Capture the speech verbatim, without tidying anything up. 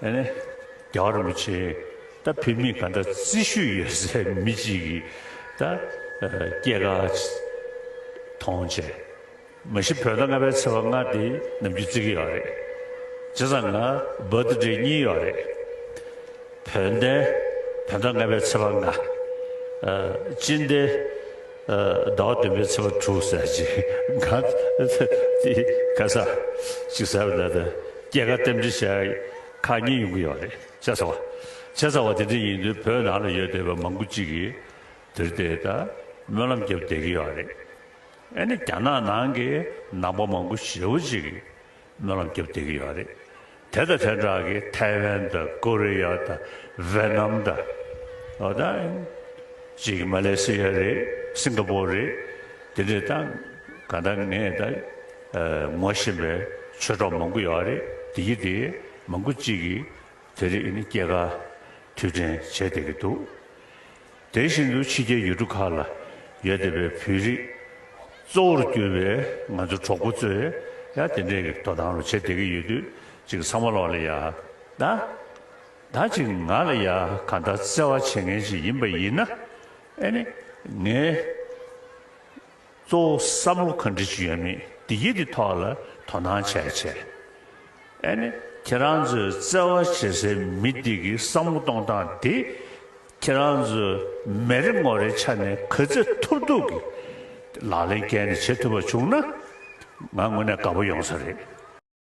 ཨ་ནི་རྒྱལ་བ་རིན་པོ་ཆེ་ད་བོད་མི་ག་འདྲ་རྩིས་ཞུས་ཡོད་སའི་མི་གཅིག་གིས་ད་སྐྱེས་སྐར་མཐོང་བྱས། མ་གཞི་བོད་ཟླ་ལྔ་པའི་ཚེས་པ་ལྔ་དེ་ནམ་རྒྱུན་བརྩི་གི་ཡོད་རེད། བྱས་ཙང་ང་བར་ཐི་ཌེ་གཉིས་ཡོད་རེད། བོད་ཟླའི་བོད་ཟླ་ལྔ་པའི་ཚེས་པ་ལྔ། ཨ་སྤྱི་ཟླའི་ཨ་ཟླ་བ་བདུན་པའི་ཚེས་པ་དྲུག་ཟེར་ཅིག་ང་དེ་ག་ས་ཅིག་ཟེར་བ་ད་ད་སྐྱེས་སྐར་རྟེན་འབྲེལ་བྱས་ཁག་གཉིས་ཡོང་གི་ཡོད་རེད། བྱས་ཙང་བ། བྱས་ཙང་བ་དེ་འདྲ་ཡིན་དུས་བོད་ནང་ལ་ཡོད་བསྡད་པ་མང་པོ་ཅིག་གིས་དེར་བལྟས་ད་སྨོན་ལམ་རྒྱབ་བསྡད་ཀྱི་ཡོད་རེད། ཨ་ནི་རྒྱ་ནག་ནང་གི་ནང་པ་མང་པོ་ཞེ་པོ་ཅིག་གིས་སྨོན་ལམ་རྒྱབ་བསྡད་ཀྱི་ཡོད་རེད། དེ་དང་དེ་འདྲ་གི་ཐའེ་ཝན་དང་ཀོ་རི་ཡ་དང་ཝེ་ནམ་དང་། འོ་ད་ཅིག་མ་ལེ་སི་ཡ་རེད། སིང་ག་པོར་རེད། དེ་འདྲས་ད་ག་ད་ངས་ད་ཨ་ངོ་ཤེས་པའི་ཆོས་གྲོགས་མང་པོ་ཡོད་རེད། དེ་ཡི་དེ་མང་པོ་ཅིག་གིས་དེ་རིང་ཨ་ནི་སྐྱེས་སྐར་དུས་དྲན་བྱས་བསྡད་ཀྱི་འདུག་དེ་བཞིན་དུ་ཕྱི་རྒྱལ་ཡུལ་གྲུ་ཁག་ལ་ཡོད་བསྡད་པའི་བོད་རིགས་གཙོ་བོར་གྱུར་པའི་ང་ཚོ་གྲོགས་པོ་ཚོས་ཡང་དེ་འདྲའི་གི་དོ་སྣང་རུ་བྱེད་བསྡད་ཀྱི་ཡོད་དུས། ཅིག་ཚང་མ་ལོག་ལ་ཡ་ད་ད་ཅིག་ང་ལ་ཡ་གང་ལྟར་བརྩེ་བ་བྱེད་མཁན་ཅིག་ཡིན་པ་ཡིན་ན། ཨ་ནི་ངས་གཙོ་བོ་བསམ་བློ་ག་འདྲ་ཅིག་ཡོད་མེད་འདི་གི་དེ་ཐོག་ལ་དོ་སྣང་བྱས་བྱས། ཨ་ནི་ཁྱེད་རང་ཚོའི་བརྩེ་བ་བྱེད་སའི་མི་འདི་གི་བསམ་བློ་གཏོང་སྟངས་འདི་ཁྱེད་རང་ཚོའི་མི་རེ་ངོ་རེའི་ཆ་ནས་ག་ཚོད་ཐུབ་ཐུབ་ཀྱི་ལག་ལེན་བཀལ་ནས་བྱེད་ཐུབ་པ་བྱུང་ན། ང་དངོས་གནས་དགའ་པོ་ཡོང་ས་རེད།